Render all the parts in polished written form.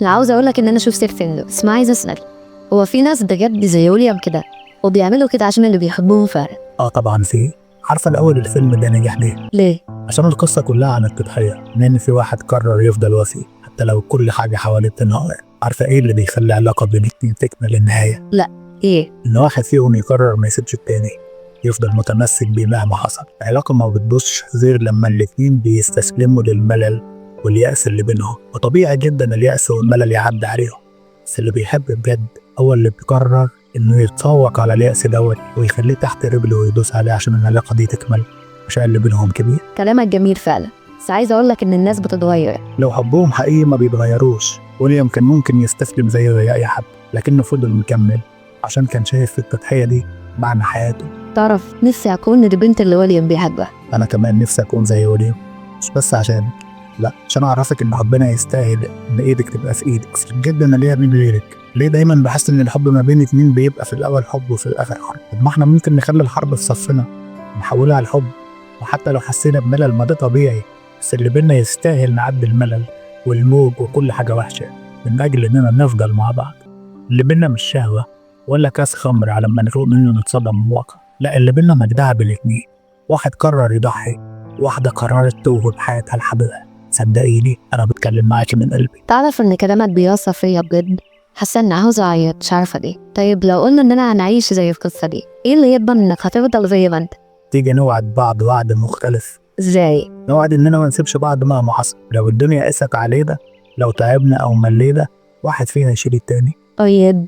انا عاوزه اقول لك ان انا شفت الفيلم، بس ما عايزه اسال، هو في ناس بجد زي ويليام كده وبيعملوا كده عشان اللي بيحبوهم فعلا؟ اه طبعا في. عارفه الاول الفيلم ده نجح ليه؟ ليه؟ عشان القصة كلها عن التضحيه، ان في واحد قرر يفضل وفي حتى لو كل حاجة حواليه بتنهار. عارفه ايه اللي بيخلي علاقة بين اتنين تكمل للنهايه؟ ايه؟ ان واحد فيهم يقرر ما يسيبش التاني، يفضل متمسك بيه مهما حصل. العلاقة ما بتبوظش غير لما الاتنين بيستسلموا للملل واليأس اللي بينهم، وطبيعي جدا اليأس والملل يعدي عليهم، بس اللي بيحب بجد هو اللي بيقرر انه يتفوق على اليأس دوت ويخليه تحت رجله ويدوس عليه عشان العلاقة دي تكمل، عشان اللي بينهم كبير. كلامك جميل فعلا، بس عايزه اقول لك ان الناس بتتغير. لو حبهم حقيقي ما بيتغيروش. ويليام كان ممكن يستسلم زيه زي أي حد، لكنه فضل مكمل عشان كان شايف في التضحية دي معنى حياته. تعرف، نفسي اكون البنت اللي ويليام بيحبها. انا كمان نفسي اكون زي وليم، مش بس عشان، لا، عشان اعرفك ان حبنا يستاهل ان ايدك تبقى في ايدك. بس بجد انا ليا مين غيرك؟ ليه دايما بحس ان الحب ما بين اتنين بيبقى في الاول حب وفي الاخر حرب؟ طب ما احنا ممكن نخلي الحرب في صفنا، نحولها على الحب، وحتى لو حسينا بملل ما ده طبيعي، بس اللي بينا يستاهل نعدي الملل والموج وكل حاجة وحشة من اجل اننا نفضل مع بعض. اللي بينا مش شهوة ولا كاس خمر على ما نفوق منه نتصدم بالواقع، لا، اللي بينا مجدعه بالاتنين. واحد قرر يضحي، واحدة قررت توهب حياتها لحبيبها. صدقيني أنا بتكلم معاكي من قلبي. تعرف ان كلامك بيأثر فيا بجد، حاسه ان عاوزه اعيط مش عارفه ليه. طيب لو قلنا اننا هنعيش زي القصة دي، ايه اللي يضمن انك هتفضل زي ما انت؟ تيجي نوعد بعض وعد مختلف. ازاي؟ نوعد إننا ما نسيبش بعض مهما حصل، لو الدنيا قست علينا، لو تعبنا أو ملينا، واحد فينا يشيل التاني. طيب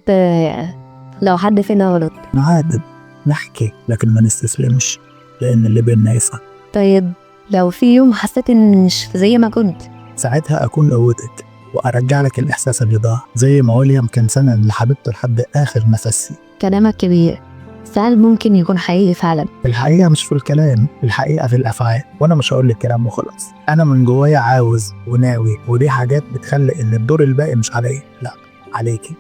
لو حد فينا غلط؟ نعاتب، نحكي، لكن ما نستسلمش، لأن اللي بينا يصعب. طيب لو في يوم حسيت ان مش زي ما كنت؟ ساعتها أكون قوتك وأرجع لك الإحساس اللي ضاع، زي ما ويليام كان سند لحبيبته لحد آخر نفسي. كلامك كبير، بس هل ممكن يكون حقيقي فعلا؟ الحقيقة مش في الكلام، الحقيقة في الأفعال، وأنا مش هقول لك كلام وخلاص، أنا من جوايا عاوز وناوي، ودي حاجات بتخلي إن الدور الباقي مش عليا، لا، عليكي.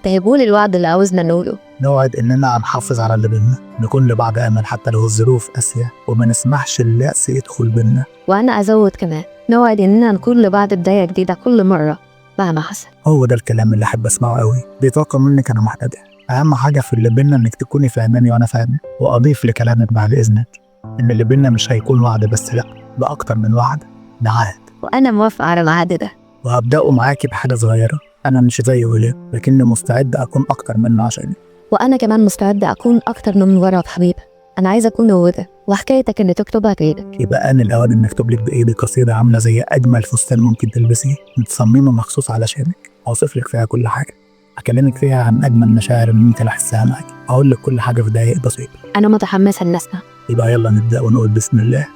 طيب قول الوعد اللي عاوزنا نقوله. نوعد إننا هنحافظ على اللي بينا، نكون لبعض أمل حتى لو الظروف قاسية، وما نسمحش اليأس يدخل بينا. وانا ازود كمان، نوعد اننا نكون لبعض بداية جديدة كل مرة مهما حصل. هو ده الكلام اللي أحب أسمعه قوي، دي طاقة منك أنا محتاجها. أهم حاجة في اللي بينا إنك تكوني فاهماني وأنا فاهمك، وأضيف لكلامك بعد إذنك إن اللي بينا مش هيكون وعد بس، لا، ده أكتر من وعد، ده عهد. وانا موافقة على العهد ده. وهبدأه معاكي بحاجة صغيرة. أنا مش زي ويليام، لكني مستعد أكون أكتر منه عشانك. وانا كمان مستعدة اكون اكتر من مجرد حبيبة، انا عايزة اكون قوتك وحكايتك اللي تكتبها بايدك. يبقى آن الأوان إن أكتب لك بإيدي قصيدة عاملة زي أجمل فستان ممكن تلبسيه، متصممة مخصوص علشانك، أوصف لك فيها كل حاجة، أكلمك فيها عن أجمل مشاعر اللي ممكن أحسها معاك، أقول لك كل حاجة في دقايق بسيطة. انا متحمسة ان اسمع. يبقى يلا نبدأ ونقول بسم الله.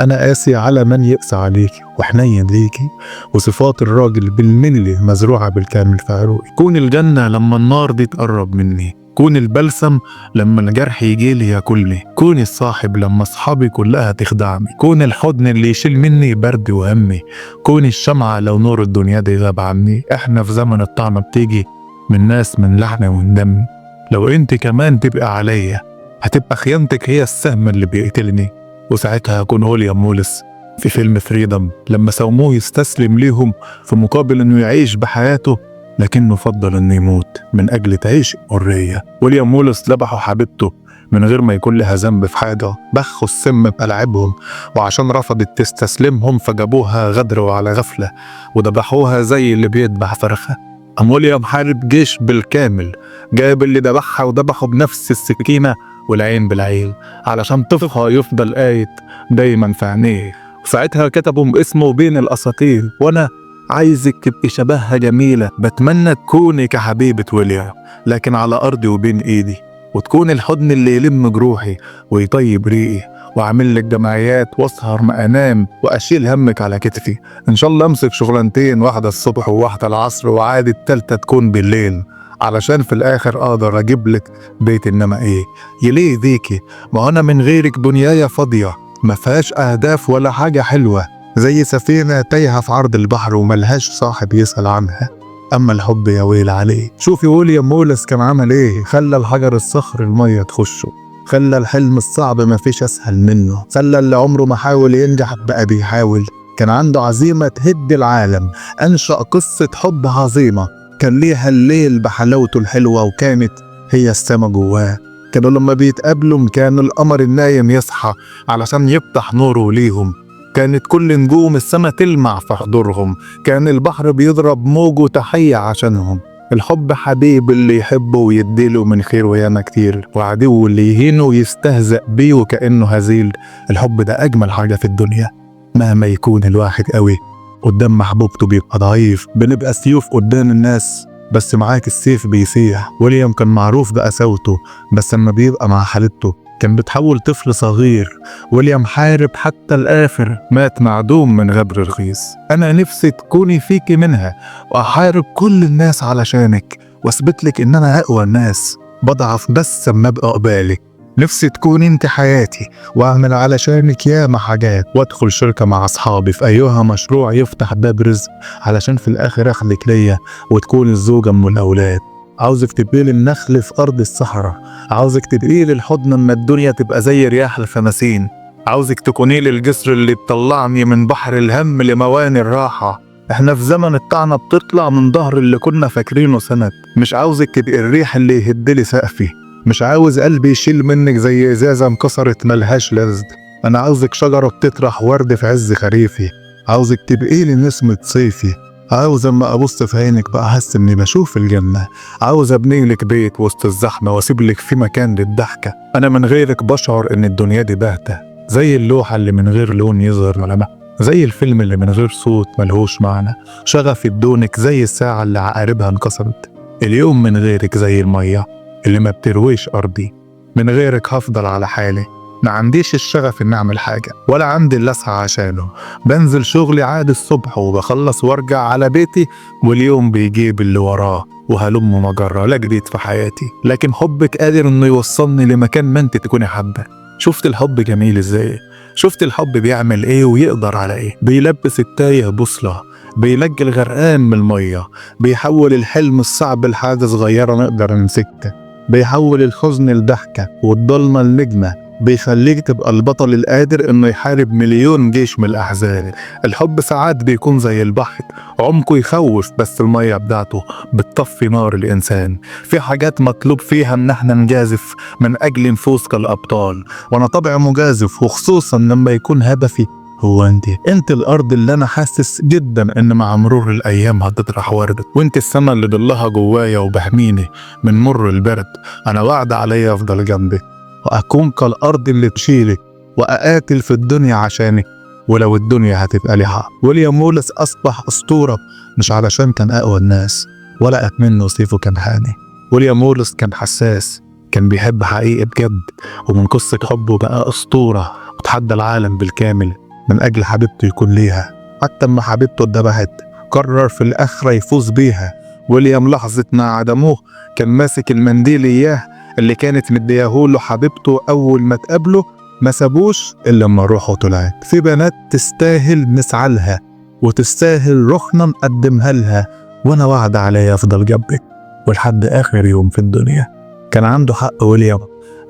أنا قاسي على من يقسى عليكي وحنين ليكي، وصفات الراجل بالملي مزروعة بالكامل في عروقي. كون الجنة لما النار دي تقرب مني، كون البلسم لما الجرح يجيلي ياكلني، كون الصاحب لما أصحابي كلها تخدعني، كون الحضن اللي يشيل مني برد وهمي، كون الشمعة لو نور الدنيا دي غاب عني. احنا في زمن الطعمة بتيجي من ناس من لحم ومن دم، لو انت كمان تبقى عليا هتبقى خيانتك هي السهم اللي بيقتلني. وساعتها هكون ويليام وولس في فيلم Freedom لما ساوموه يستسلم ليهم في مقابل انه يعيش بحياته، لكنه فضل انه يموت من اجل تعيش حرية. ويليام وولس ذبحوا حبيبته من غير ما يكون لها ذنب في حاجة، بخوا السم بألعابهم، وعشان رفضت تستسلمهم فجابوها غدر وعلى غفلة وذبحوها زي اللي بيذبح فرخة. قام ويليام حارب جيش بالكامل، جاب اللي ذبحها وذبحه بنفس السكينة والعين بالعين، علشان طفلها يفضل قايد دايما في عينيه. وساعتها كتبوا اسمه بين الاساطير. وانا عايزك تبقي شبهها جميلة، بتمنى تكوني كحبيبه ويليام، لكن على ارضي وبين ايدي، وتكون الحضن اللي يلم جروحي ويطيب ريقي، واعمل لك جمعيات واسهر ما انام واشيل همك على كتفي. ان شاء الله امسك شغلانتين، واحدة الصبح وواحدة العصر، وعادي التالتة تكون بالليل، علشان في الاخر اقدر اجيب لك بيت. انما ايه يليه ذيكي، ما انا من غيرك دنيايا فاضية ما فيهاش اهداف ولا حاجة حلوة، زي سفينة تايهه في عرض البحر وملهاش صاحب يسال عنها. اما الحب يا ويل عليه. شوفي ويليام مولس كان عمل ايه، خلى الحجر الصخر المية تخشه، خلى الحلم الصعب ما فيش اسهل منه، خلى اللي عمره ما حاول ينجح بقى بيحاول. كان عنده عزيمة تهد العالم. أنشأ قصة حب عظيمة كان ليها الليل بحلاوته الحلوة، وكانت هي السما جواه. كانوا لما بيتقابلوا كان القمر النايم يصحى علشان يفتح نوره ليهم، كانت كل نجوم السما تلمع في حضورهم، كان البحر بيضرب موجه تحية عشانهم. الحب حبيب اللي يحبه ويديله من خير وياما كتير، وعدو اللي يهينه ويستهزأ بيه وكأنه هزيل. الحب ده أجمل حاجة في الدنيا، مهما يكون الواحد قوي قدام محبوبته بيبقى ضعيف، بنبقى سيوف قدام الناس بس معاك السيف بيسيح. ويليام كان معروف بقساوته، بس لما بيبقى مع حالته كان بتحول طفل صغير. ويليام حارب حتى الآخر، مات معدوم من غبر رخيص. أنا نفسي تكوني فيكي منها، وأحارب كل الناس علشانك، وأثبت لك إن أنا أقوى الناس، بضعف بس أما أبقى قبالك. نفسي تكوني انت حياتي، واعمل علشانك ياما حاجات، وادخل شركة مع اصحابي في ايها مشروع يفتح باب رزق، علشان في الاخر اخلك ليا وتكون الزوجة ام الاولاد. عاوزك تبقي لي النخل في ارض الصحراء، عاوزك تبقي لي الحضن اما الدنيا تبقى زي رياح الخماسين، عاوزك تكوني لي الجسر اللي بطلعني من بحر الهم لمواني الراحة. احنا في زمن الطعنة بتطلع من ظهر اللي كنا فاكرينه سند. مش عاوزك تبقي الريح اللي يهدلي سقفي، مش عاوز قلبي يشيل منك زي ازازة انكسرت ملهاش لزق. انا عاوزك شجرة بتطرح ورد في عز خريفي، عاوزك تبقي لي نسمة صيفي، عاوز اما ابص في عينك بقى احس اني بشوف الجنة، عاوز ابني لك بيت وسط الزحمة واسيب لك في مكان للضحكة. انا من غيرك بشعر ان الدنيا دي باهتة، زي اللوحة اللي من غير لون يظهر ملامح، زي الفيلم اللي من غير صوت ملهوش معنى. شغفي بدونك زي الساعة اللي عقاربها انكسرت. اليوم من غيرك زي المية اللي ما بترويش أرضي. من غيرك هفضل على حالي، ما عنديش الشغف إن أعمل حاجة، ولا عندي اللي أسعى عشانه. بنزل شغلي عادي الصبح وبخلص وارجع على بيتي، واليوم بيجيب اللي وراه وهلم مجرة، لا جديد في حياتي. لكن حبك قادر إنه يوصلني لمكان ما أنت تكوني حابة. شفت الحب جميل إزاي؟ شفت الحب بيعمل إيه ويقدر على إيه؟ بيلبس التايه بوصلة، بينجي الغرقان من المية، بيحول الحلم الصعب لحاجة صغيرة نقدر نمسكها، بيحول الحزن لضحكة والضلمة لنجمة، بيخليك تبقى البطل القادر انه يحارب مليون جيش من الاحزان. الحب ساعات بيكون زي البحر، عمقه يخوف بس المية بتاعته بتطفي نار الانسان. في حاجات مطلوب فيها ان احنا نجازف من اجل نفوز كالابطال، وانا طبعي مجازف، وخصوصا لما يكون هدفي هو انت الارض اللي انا حاسس جدا ان مع مرور الايام هتطرح ورد، وانت السما اللي ضلها جوايا وبحميني من مر البرد. انا وعد عليا افضل جنبك واكون كالارض اللي تشيلك، واقاتل في الدنيا عشانك، ولو الدنيا هتبقى لي حق. ويليام وولس اصبح اسطوره مش علشان كان اقوى الناس، ولا منه سيفه كان حاني. ويليام وولس كان حساس، كان بيحب حقيقي بجد، ومن قصه حبه بقى اسطوره وتحدى العالم بالكامل من أجل حبيبته يكون ليها. حتى اما حبيبته اتذبحت قرر في الآخرة يفوز بيها. ويليام لحظة ما عدموه كان ماسك المنديل إياه اللي كانت مدياهوله حبيبته أول ما تقابله، ما سابوش إلا لما روحه طلعت. في بنات تستاهل نسعى لها وتستاهل روحنا نقدمها لها، وأنا وعد عليا أفضل جنبك ولحد آخر يوم في الدنيا. كان عنده حق ويليام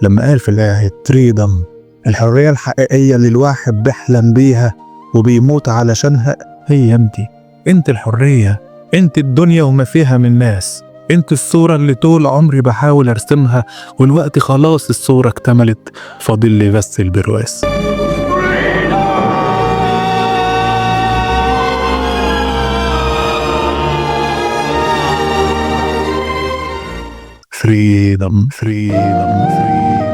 لما قال في الآية freedom، الحرية الحقيقية اللي الواحد بيحلم بيها وبيموت علشانها هي انت الحرية، انت الدنيا وما فيها من ناس، انت الصورة اللي طول عمري بحاول ارسمها، والوقت خلاص الصورة اكتملت، فاضل لي بس البرواز. Freedom, freedom, freedom.